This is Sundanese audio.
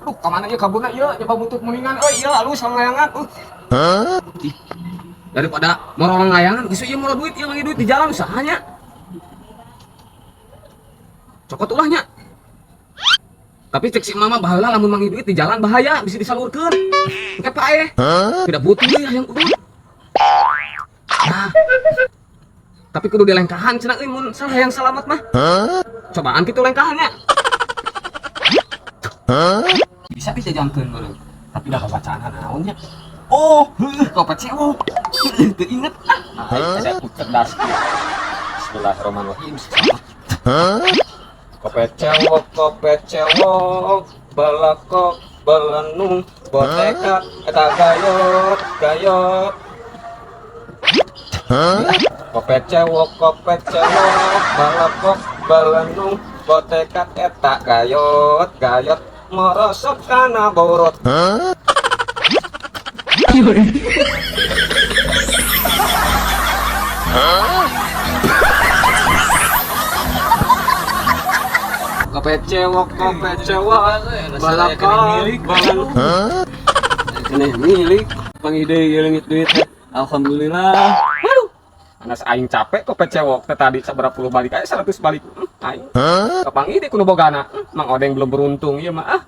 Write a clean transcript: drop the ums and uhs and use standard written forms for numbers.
Aduh, ka mana ieu kaburna ieu nyoba butut mendingan euy ieu alus layangan. Ih, daripada morong layangan, geus ieu moro duit ieu manggih duit di jalan usahanya. Cokot ulah nya. Tapi cek si mama baheula lamun manggih duit di jalan bahaya, bisa disalurkeun. Engke paeh. Tidak butuh deui hayang udut. Nah. Tapi kudu dilengkahan cenah euy mun salah hayang salamat mah. Cobaan kitu lengkahannya. Bisa dijajankeun meureun. Tapi dah bacaan naon nya. Oh, heuh, kopet cewek. Heuh, teu inget. Ah, aing saya cerdas. Bismillahirrahmanirrahim. Kopet cewek, balakok, balenung, botekat, eta gayot, gayot. Kopet cewek, balakok, balenung, botekat eta gayot, gayot, morosok kana borot. Kopet cewek, balakok, balenung. Ini milik panggih deui leungit duit teh. Alhamdulillah. Aduh, anas aing capek kopet cewek teh tadi sabaraha puluh balik aya 100 balik. Aing. Kapanggih deui kudu bogana. Mang Odeng belum beruntung ieu mah ah.